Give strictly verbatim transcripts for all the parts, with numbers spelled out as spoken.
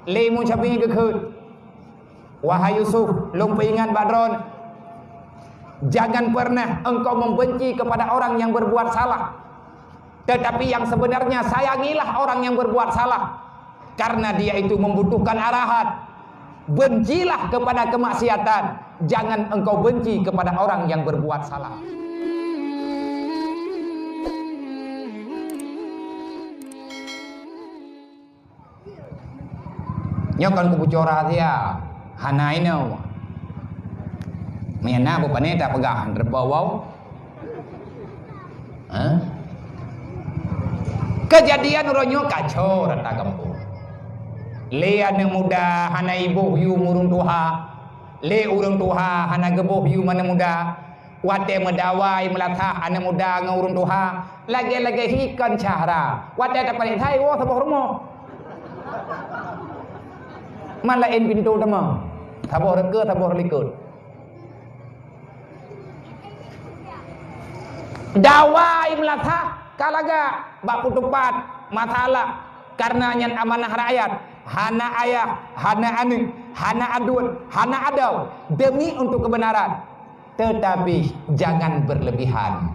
Lé Imam Syafi'i geukheun, "Wahai Yusuf, lôn peuingat bak droeneuh, jangan pernah engkau membenci kepada orang yang berbuat salah. Tetapi yang sebenarnya sayangilah orang yang berbuat salah, karena dia itu membutuhkan arahan. Bencilah kepada kemaksiatan, jangan engkau benci kepada orang yang berbuat salah." Nyoe kon kubucora sia, hana inoe. Meunyo na bukon tapeugah, reubah waw. Ha? Keujadian uroe nyoe kacau rata gampông. Lé aneuk muda hana iboh yum ureuëng tuha, lé ureuëng tuha hana geuboh yum aneuk muda. Watée meudawai meulasah aneuk muda ngon ureuëng tuha, lagée-lagée hi kon syahra. Watée tapalék thai, woe saboh rumoh. Malaén pintoe teuma, saboh reukeue, saboh likot. Dawai meulasah ka lagak bak peutupat masalah, kareuna nyan amanah rakyat, hana ayah, hana aneuk, hana aduen, hana adoe, demi untuk kebenaran. Tetapi jangan berlebihan.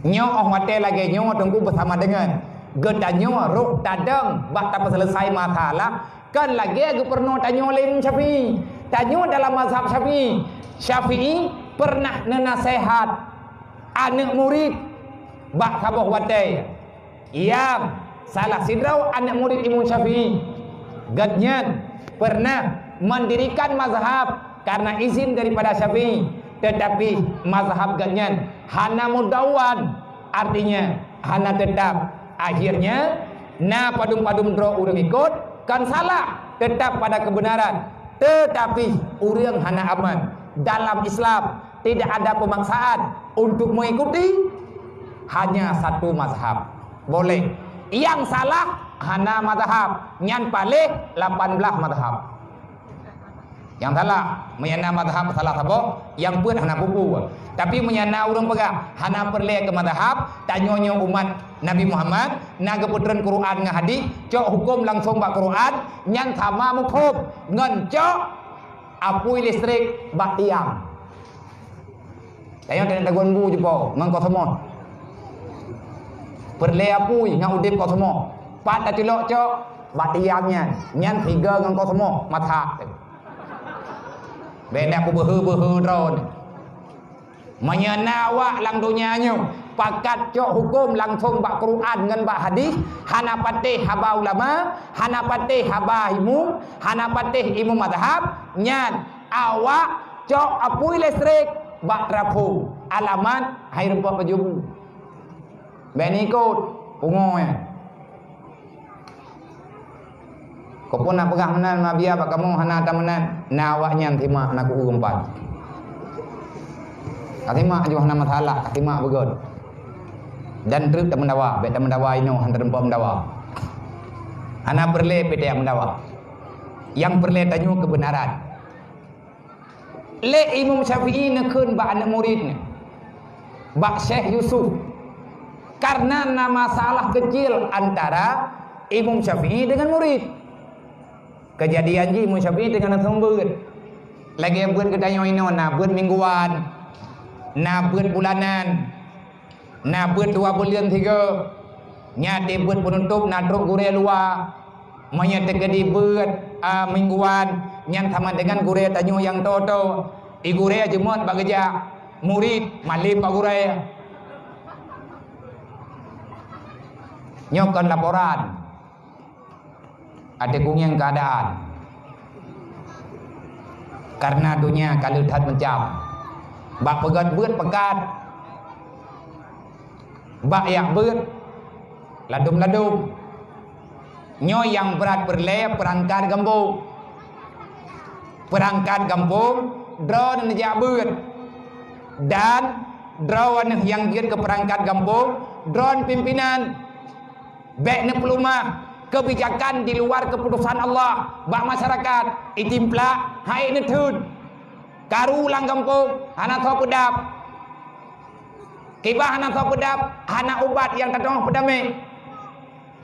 Nyoe óh watée lagée nyoe teungku beusama deungon geutanyoe rôh tadong bak tapeuseuleusoe masalah, kon lagée geupeurunoe tanyoe lé Imam Syafi'i. Tanyoe dalam mazhab Syafi'i, Syafi'i pernah neunaseuhat aneuk murit bak saboh watée. Nyang salah sidroe aneuk murit Imam Syafi'i, gobnyan pernah mendirikan mazhab karena izin daripada Syafi'i, tetapi mazhab gobnyan hana mudawwan, artinya hana tetap. Akhirnya, na padum-padum droe ureuëng ikot, kon salah, tetap pada kebenaran, tetapi ureuëng hana aman. Dalam Islam, tidak ada pemaksaan untuk mengikuti, hanya satu mazhab. Boleh. Nyang salah hana mazhab, nyan paléh lapan blaih mazhab. Nyang salah, meunyo na mazhab salah saboh, nyang peuet hana peue-peue. Tapi meunyo na ureuëng peugah hana peureulée keu mazhab, tanyoe nyoe umat Nabi Muhammad, na geupeutreun Quran ngon hadis, cok huköm langsong bak Quran, nyan sama muphom ngon cok apui listrik bak tiang. Tanyoe taneuk tagun bu jipo ngon kosomo. Peureulée apui ngon udeb kosomo. Pat taculok cok bak tiang nyan, nyan sigoe ngon kosomo masak. Bék na peubeuhe-beuhe droe. Meunyo na awak lam donya nyoe pakat cok huköm langsong bak Quran ngon bak hadis, hana patéh haba ulama, hana patéh haba imum, hana patéh imum mazhab, nyan awak cok apui listrik bak trafo, alamat hai rumpok keujubu. Bék ikot pungo nyan. Kok pun na peugah meunan, mabia bak kamoe hana tameunan, na awak nyan simak na kuureueng pat. Ka simak ju hana masalah, ka simak beugöt. Dan treuk tameudawa, bék tameudawa inoe hana teurimpa meudawa. Hana peureulée peutek meudawa. Nyang peureulée tanyoe keubeunaran. Lé Imam Syafi'i neukheun bak aneuk murit nyan, bak Syekh Yusuf, kareuna na masalah keucil antara Imam Syafi'i deungon murit. Keujadian jih Imam Syafi'i teungoh neuseumeubeuet. Lagée beuet geutanyoe inoe na beuet mingguan, na beuet bulanan, na beuet dua buleuen sigoe, nyan di beuet peunutôb na trok gurée luwa. Meunyoe teukeudi beuet, a, mingguan, nyan sama deungon gurée tanyoe nyang toe-toe. I gurée jeuet bak geujak, murit malém bak gurée. Nyoe kon laporan. Até kungieng keuadaan. Kareuna donya ka lheueh that meucam. Bak peugöt beuet peukat. Bak yak beuet ladôm-ladôm. Nyoe nyang brat peureulée peurangkat gampông. Peurangkat gampông droeneuh neujak beuet. Dan droeneuh nyang jeuet keu peurangkat gampông, droeneuh pimpinan. Bék neupeuleumah keubijakan di luar keuputosan Allah bak masyarakat, itimplak hai neutheun. Karu lam gampông hana soe peudap. Kiban hana soe peudap, hana ubat nyang tadong peudamé.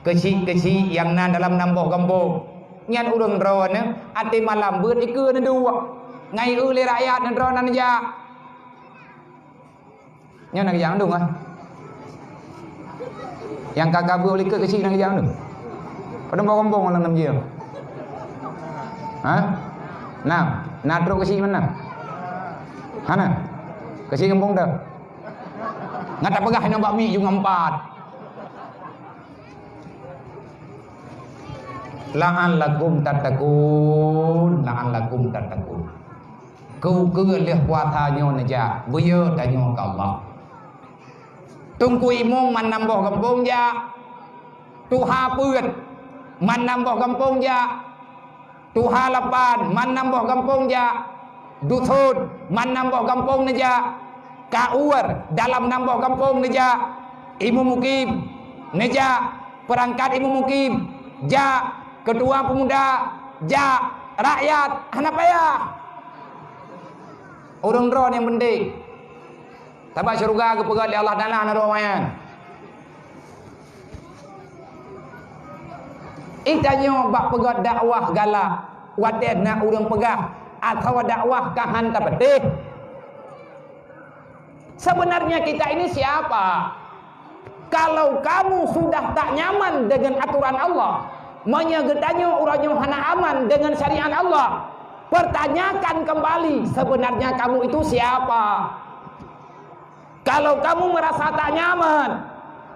Keuchik-keuchik nyang na dalam nam boh gampông. Nyan ureuëng droeneuh até malam beuet ikeue neuduek. Ngai eu lé rakyat neudroe nan jak. Nyoe na geujak mandum, ah. Nyang ka kabeuet likot keuchik na geujak mandum. Padum boh gampông lam nam jih. Ha? Nah, na trok keuchik mana? Hana. Keuchik gampông dah. Ngat tak peugah inoe bak mi jumlah empat. La'allakum tattaqun, la'allakum tattaqun. Keu-, keu lheueh puasa nyoe neujak, buyeu tanyoe keu Allah. Teungku Imum man nam boh gampông jak, tuha peuet man nam boh gampông jak, tuha lapan man nam boh gampông jak, dusun man nam boh gampông neujak, kaur dalam nam boh gampông neujak, Imum Mukim neujak, peurangkat Imum Mukim jak, keutua peumuda jak, rakyat hana payah. Ureuëng droe nyang penting. Sabab syeuruga geupeugét lé Allah Taala na ruwayat. Itanyoe bak peugét dakwah galak, watée na ureuëng peugah, "Atawa dakwah ka han tapatéh." Sebenarnya kita ini siapa? Kalau kamu sudah tak nyaman dengan aturan Allah, meunyoe geutanyoe uroe nyoe hana aman dengan syariat Allah, pertanyakan kembali, sebenarnya kamu itu siapa? Kalau kamu merasa tak nyaman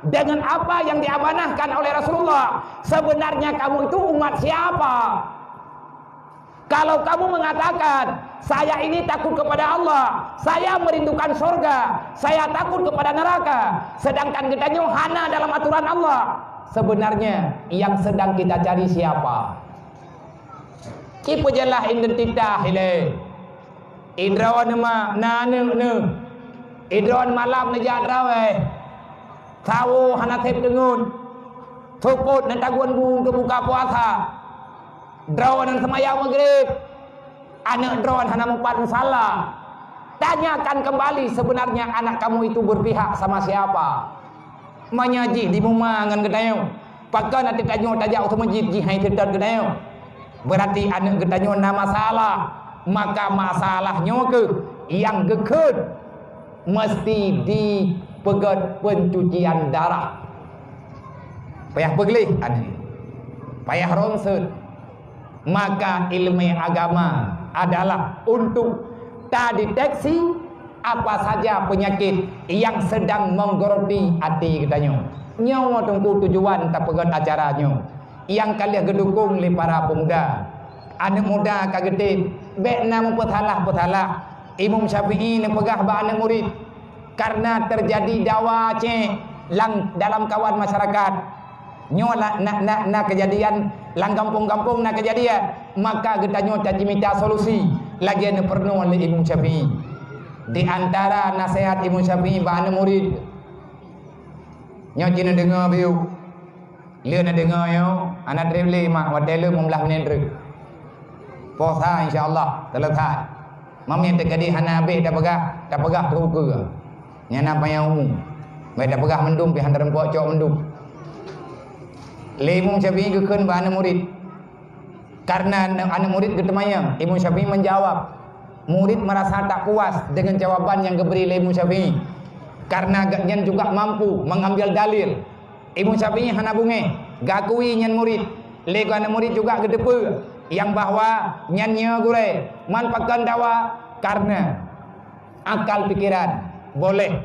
dengan apa yang diamanahkan oleh Rasulullah, sebenarnya kamu itu umat siapa? Kalau kamu mengatakan, "Saya ini takut kepada Allah, saya merindukan surga, saya takut kepada neraka," sedangkan geutanyoe hana dalam aturan Allah, sebenarnya yang sedang kita cari siapa? Ci peujeulaih identitas ilée. Idroe neuh ma na aneuëk neuh. Idroe malam neujak traweh. Sawoe hana sép teungeut. Seupôt neutagun bu keu buka puasa. Droeneuh seumayang Maghrib, aneuëk droeneuh hana meupat musala. Tanyakan kembali, sebenarnya anak kamu itu berpihak sama siapa? Meunyoe jih dimuma ngon geutanyoe, pakon até tanyoe tajak u meuseujid jih hai teutot geutanyoe? Berarti aneuëk geutanyoe na masalah. Maka masalah nyoe keuh nyang geukheun meusti dipeugét pencucian darah. Payah peugleh aneuëk, payah ronsot. Maka ilmu agama adalah untuk tadeteksi apa saja penyakit yang sedang menggoroti hati geutanyoe. Nyoe teungku tujuan tapeugét acara nyoe, nyang ka lheueh geudukong lé para pemuda. Aneuëk muda ka geutem, bék na meupeusalah-peusalah. Imum Syafi'i neupeugah bak aneuëk murit, karena terjadi dawa cek lam, dalam kawan masyarakat. Nyoe la, na, na, na kejadian lam gampông-gampông na kejadian, maka geutanyoe tajimita solusi lagée neupeureunoe lé Imum Syafi'i. Di antara nasihat Imum Syafi'i bak aneuëk murit, nyoe ci neudeungoe biuk. Lheueh neudeungoe nyoe, hana treb lé mak watée lheueh meublah menit treuk. Puasa insya Allah teuleusai. Mamiet teukeudi hana habéh tapeugah, tapeugah teuh ukeue. Nyan na panyang umu. Bék tapeugah mandum pih hana teurumpok cok mandum. Lé Imum Syafi'i geukheun bak aneuëk murit. Karena aneuëk murit geuteumanyong, Imum Syafi'i menjawab. Murit merasa tak puas dengan jawaban yang geubri lé Imum Syafi'i. Karena gobnyan juga mampu mengambil dalil. Imum Syafi'i hana beungéh, geukui nyan murit. Lé aneuëk murit juga geuteupeue nyang bahwa nyan nyoe gurée, man pakon dawa, karena akal pikiran boleh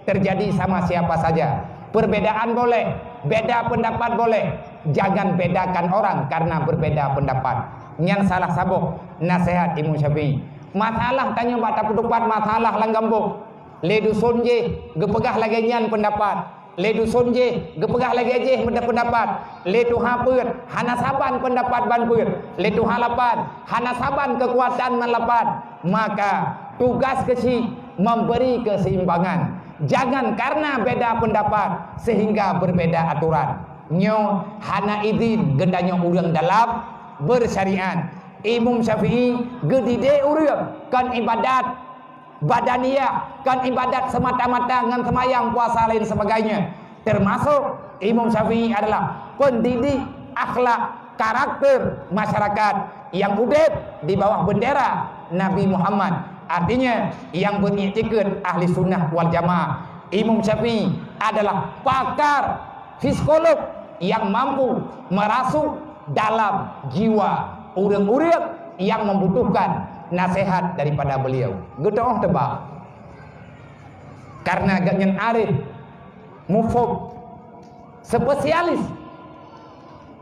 terjadi sama siapa saja. Perbedaan boleh, beda pendapat boleh. Jangan bedakan orang karena berbeda pendapat. Nyan salah saboh nasihat Imum Syafi'i. Masalah tanyoe bak tapeutupat masalah lam gampông. Lé dusun jih geupeugah lagée nyan pendapat. Lé dusun jih geupeugah lagée jih pendapat. Lé tuha peuet hana saban pendapat ban peuet. Lé tuha lapan hana saban keukuatan ban lapan. Maka tugas keuchik memberi keseimbangan. Jangan karena beda pendapat sehingga berbeda aturan. Nyoe hana idin geutanyoe ureuëng dalam bersyariat. Imum Syafi'i geudidik ureuëng kon ibadat badaniyah, kon ibadat semata-mata ngon seumayang, puasa, lain sebagainya. Termasuk Imum Syafi'i adalah pendidik akhlak karakter masyarakat yang udeb di bawah bendera Nabi Muhammad, artinya yang beriktikad ahli sunnah wal jamaah. Imam Syafi'i adalah pakar psikolog yang mampu merasuk dalam jiwa ureuëng-ureuëng yang membutuhkan nasihat daripada beliau. Geutoh teuba. Karena gobnyan arif, mufhum, spesialis,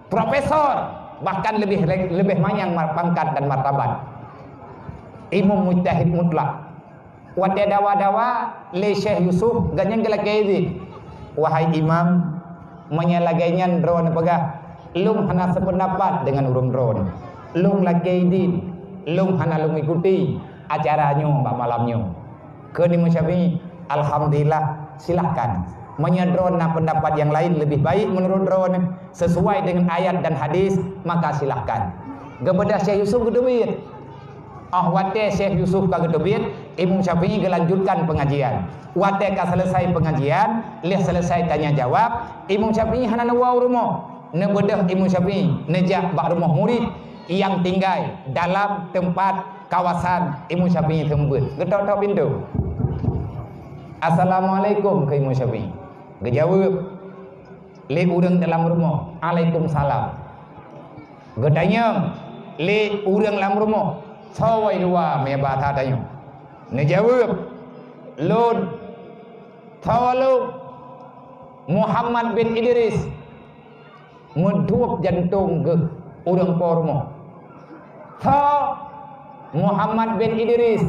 profesor, bahkan lebih lebih manyang mar-, pangkat dan martabat. Imam mujtahid mutlak. Watée dawa-dawa lé Syekh Yusuf, gobnyan geulakée idin, "Wahai imam, meunyoe lagée nyan droeneuh peugah, lôn hana sependapat dengan ureuëng droeneuh. Lôn lakée idin, lôn hana lôn ikuti acara nyoe bak malam nyoe." Kheun Imam Syafi'i, "Alhamdulillah, silahkan. Meunyoe droeneuh na pendapat yang lain lebih baik menurut droeneuh, sesuai dengan ayat dan hadis, maka silahkan." Geubeudôh Syekh Yusuf geuteubiet. Oh watée Syekh Yusuf ka geuteubiet, Imam Syafi'i geulanjutkan pengajian. Watée ka selesai pengajian, lheueh selesai tanya jawab, Imam Syafi'i hana neuwoe u rumoh. Neubeudôh Imam Syafi'i neujak bak rumoh murid nyang tinggai dalam teumpat kawasan Imam Syafi'i seumeubeuet. Geutok-tok pintoe. "Assalamualaikum," kheun Imam Syafi'i. Geujaweueb lé ureuëng dalam rumoh, "Alaikumsalam." Geutanyong lé ureuëng lam rumoh, "Soe woe luwa?" Meunyoe basa tanyoe. Neujaweueb, "Lôn, soe lôn, Muhammad bin Idris." Meuduek jantong geuh ureuëng po rumoh. "Soe?" "Muhammad bin Idris."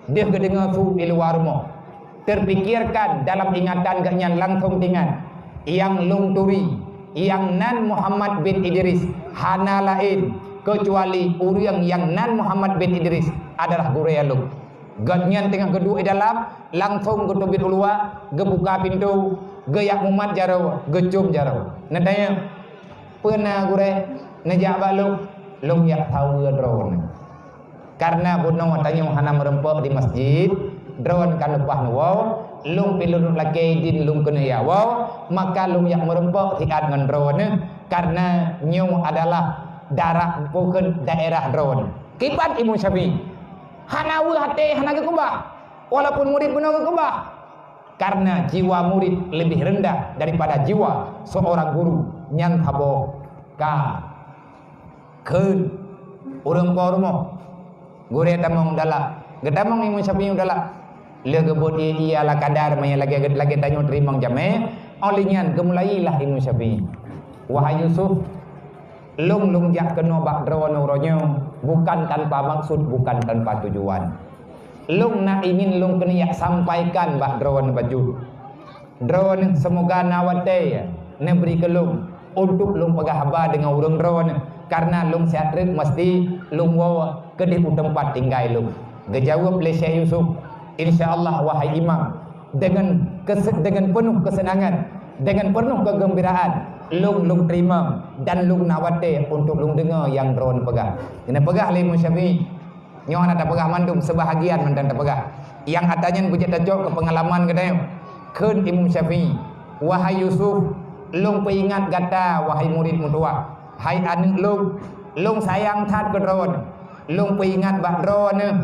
Deuh geudeungoe su i luwa rumoh. Terpikirkan dalam ingatan gobnyan langsong teuingat, "Nyang lôn turi, nyang nan Muhammad bin Idris, hana laén keucuali ureuëng nyang nan Muhammad bin Idris adalah gurée lôn." Gobnyan teungoh geuduek di dalam, langsong geuteubiet u luwa, geubuka pintoe, geujak mumat jaroe, geucom jaroe. Neutanyong, "Peue na gurée?" "Neujak bak lôn, lôn jak saweue droeneuh. Karena bunoe tanyoe hana meurumpok di masjid, droeneuh ka leupah neuwoe, lôn pih lôn lakée idin lôn keuneuk jak woe, maka lôn jak meurumpok siat ngon droeneuh, karena nyoe adalah daerah, bukon daerah droeneuh." Kiban Imam Syafi'i. Hana weueh até, hana geukeubah. Walaupun murid bunoe geukeubah. Karena jiwa murid lebih rendah daripada jiwa seorang guru. Nyan saboh ka kheun ureuëng po rumoh. Gurée tamong dalak. Geutamong Imam Syafi'i dalak. Lheueh geubuet ié-ié ala kadar meunyoe lagée, lagée tanyoe teurimong jamé. Óh lheueh nyan geumulailah Imam Syafi'i. "Wahai Yusuf, lôn, lôn jak keunoe bak droeneuh uroe nyoe bukan tanpa maksud, bukan tanpa tujuan. Lôn na ingin lôn keuneuk jak sampaikan bak droeneuh bacut. Droeneuh seumoga na watée neubri keu lôn untuk lôn peugah haba deungon ureuëng droeneuh, karena lôn siat treuk meuseuti lôn woe keudeh u teumpat tinggai lôn." Geujaweueb lé Syekh Yusuf, "Insya Allah, wahai imam, dengan kese-, dengan penuh kesenangan, dengan penuh kegembiraan, lôn, lôn teurimong dan lôn na watée untuk lôn deungoe nyang droeneuh peugah." Geuneuk peugah lé Imam Syafi'i, nyoe hana tapeugah mandum, seubahagian mantong tapeugah. Nyang ata nyan beujeuet tacok keu peungalaman geutanyoe. Kheun Imam Syafi'i, "Wahai Yusuf, lôn peuingat gata, wahai murid meutuwah. Hai aneuëk lôn, lôn sayang that keu droeneuh. Lôn peuingat bak droeneuh,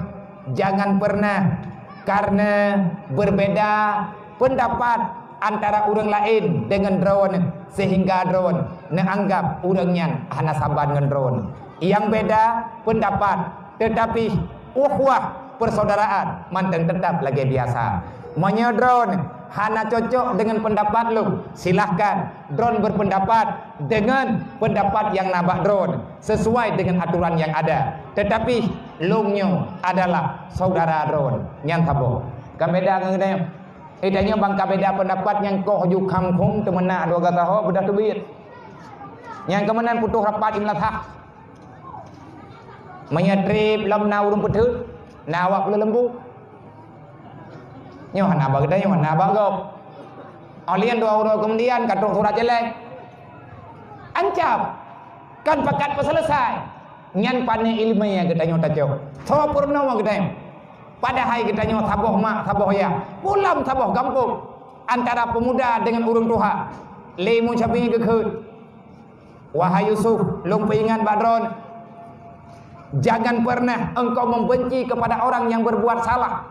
jangan pernah karena berbeda pendapat antara ureuëng laén deungon droeneuh, sehingga droeneuh neuanggap ureuëng nyan hana saban ngon droeneuh. Nyang beda pendapat, tetapi ukhuwah persaudaraan mantong teutap lagée biasa. Meunyoe droeneuh hana cocok deungon pendapat lôn, silahkan droeneuh berpendapat deungon pendapat nyang na bak droeneuh, sesuai dengan aturan yang ada. Tetapi lôn nyoe adalah saudara droeneuh." Nyan saboh. Ka beda ngon geutanyoe. Eh, tanyoe ban ka beda pendapat nyang koh ju kham khong teumeunak dua gata ho beudah teubiet. Nyang keumeunan putôh rapat imlasah. Meunyoe treb lom na ureuëng peuteut, na awak peuleulembu. Nyoe hana bak geutanyoe, hana bak gob. Óh lheueh dua uroe keumudian ka trok surat ceulai. Ancam. Kan pakat peuseuleusoe. Nyan pane iéleumé nyang geutanyoe tacok. Soe peurunoe geutanyoe? Padahai geutanyoe saboh mak, saboh yah, pulam saboh gampông, antara peumuda deungon ureuëng tuha. Lé Imam Syafi'i geukheun, Wahai Yusuf, lôn peuingat bak droe, jangan pernah engkau membenci kepada orang yang berbuat salah.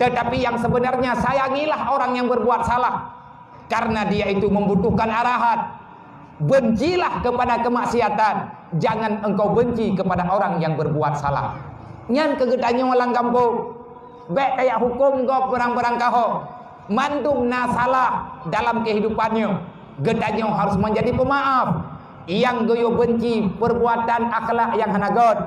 Tetapi yang sebenarnya sayangilah orang yang berbuat salah, karena dia itu membutuhkan arahan. Bencilah kepada kemaksiatan, jangan engkau benci kepada orang yang berbuat salah. Nyan keu geutanyoe lam gampông, bék tajak huköm gob barang-barang kaho. Mandum na salah dalam kehidupan nyoe. Geutanyoe harus menjadi pemaaf. Nyang geuyue benci perbuatan akhlak nyang hana göt.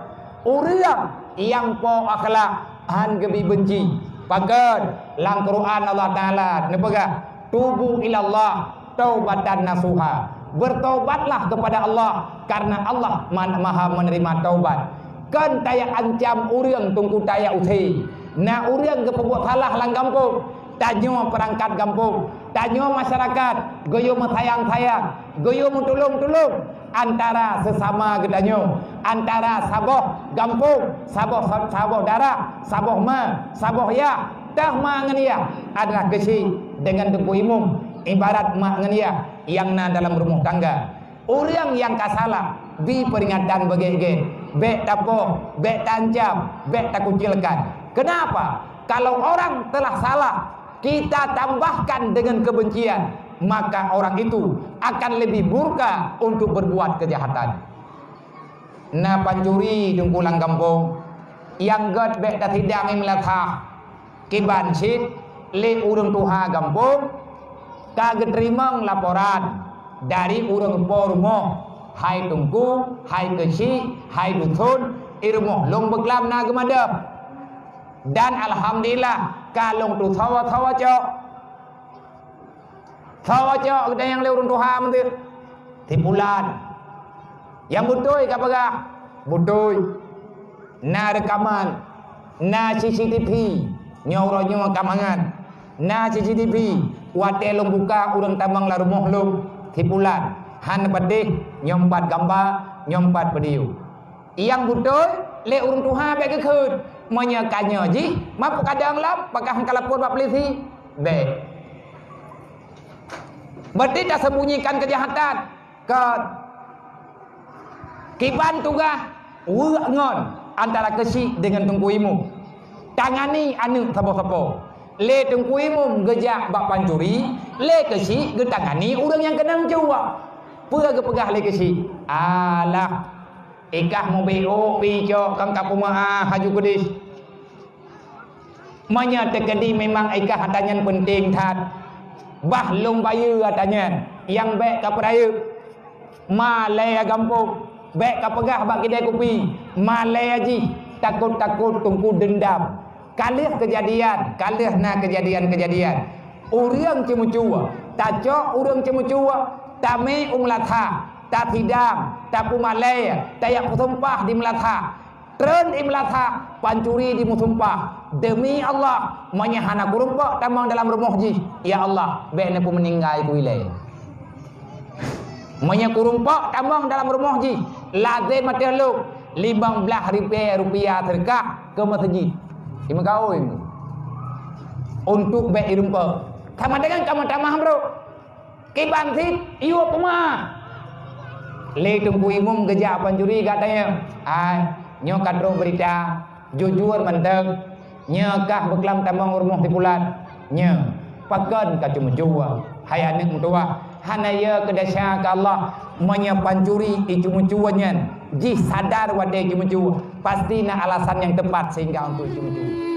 Ureuëng nyang po akhlak hán geubi benci. Pakon? Lam Quran Allah Taala neupeugah, "Tubu ilallah taubatan nasuha." Bertobatlah kepada Allah, karena Allah ma-, Maha menerima taubat. Kon tajak ancam ureuëng, teungku, tajak use. Na ureuëng geupeubuet salah lam gampông, tanyoe peurangkat gampông, tanyoe masyarakat, geuyue meusayang-sayang, geuyue meutulông-tulông antara sesama geutanyoe, antara saboh gampông, saboh, saboh dara, saboh ma, saboh yah. Teuh ma ngon yah adalah keuchik deungon teungku imum, ibarat mak ngon yah nyang na dalam rumoh tangga. Ureuëng nyang ka salah, bi peuringatan beugét-gét, bék tapoh, bék taancam, bék takucilkan. Kenapa? Kalau orang telah salah, kita tambahkan dengan kebencian, maka orang itu akan lebih murka untuk berbuat kejahatan. Na pancuri, teungku, lam gampông, nyang göt bék tasidang i meulasah. Kiban cit lé ureuëng tuha gampông ka geuteurimong laporan dari ureuëng po rumoh, "Hai teungku, hai keuchik, hai dusun, i rumoh lôn beuklam na geumadöh. Dan alhamdulillah, ka lôn tusoe-soe cok." Soe cok geutanyoe lé ureuëng tuha meunteuek? Si pulan. Nyang beutôi ka peugah, beutôi. Na reukaman, na C C T V, nyoe uroe nyoe ka mangat. Na C C T V, watée lôn buka ureuëng tamong lam rumoh lôn, si pulan. Hán patéh, nyoe pat gamba, nyoe pat video. Nyang beutôi, lé ureuëng tuha bék geukheun. Meunyoe ka nyoe jih, ma peukadang lom, pakon hán kalapor bak polisi? Bék. Berarti tasembunyikan kejahatan. Kon. Kiban tugaih, weuek ngon antara keuchik deungon teungku imum. Tangani aneuëk saboh-saboh. Lé teungku imum geujak bak pancuri, lé keuchik geutangani ureuëng nyang keunong cuak. Peue geupeugah lé keuchik? Alah, ikah meubiôk pi cok, kon ka peumeuáh haju keudeh. Meunyoe teukeudi memang ikah atra nyan peunteng that, bah lôn bayeue atra nyan, nyang bék ka peurayeuk. Malée gampông, bék ka peugah bak kidai kupi, malée jih, takot-takot teungku deundam. Ka lheueh keujadian, ka lheueh na keujadian-keujadian. Ureuëng ceumeucue, tacok ureuëng ceumeucue, tamé u meulasah, tasidang, tapeumalée, tajak peusumpah di meulasah. Treun i meulasah, pancuri jimeusumpah, "Deumi Allah, meunyoe hana kurumpok tamong dalam rumoh jih, ya Allah, bék neupeumeuninggai ku ilée. Meunyoe kurumpok tamong dalam rumoh jih, lazem ateueh lôn limong blaih ribée rupiah seudeukah keu meuseujid." Imeukaôi untuk bék irumpok. Sama dengan kamoe tamah brok. Kiban cit, yue peumeuáh. Lé teungku imum geujak pancuri, geutanyong, "Hai, nyoe ka trok beurita, jujur mantong. Nyoe kah beuklam tamong rumoh si pulan?" "Nyoe." "Pakon ka ceumeucue, hai aneuëk meutuwah? Hana yö keu desya keu Allah, meunyoe pancuri iceumeucue nyan jih sadar watée iceumeucue, pasti na alasan nyang teupat sehingga untuk iceumeucue."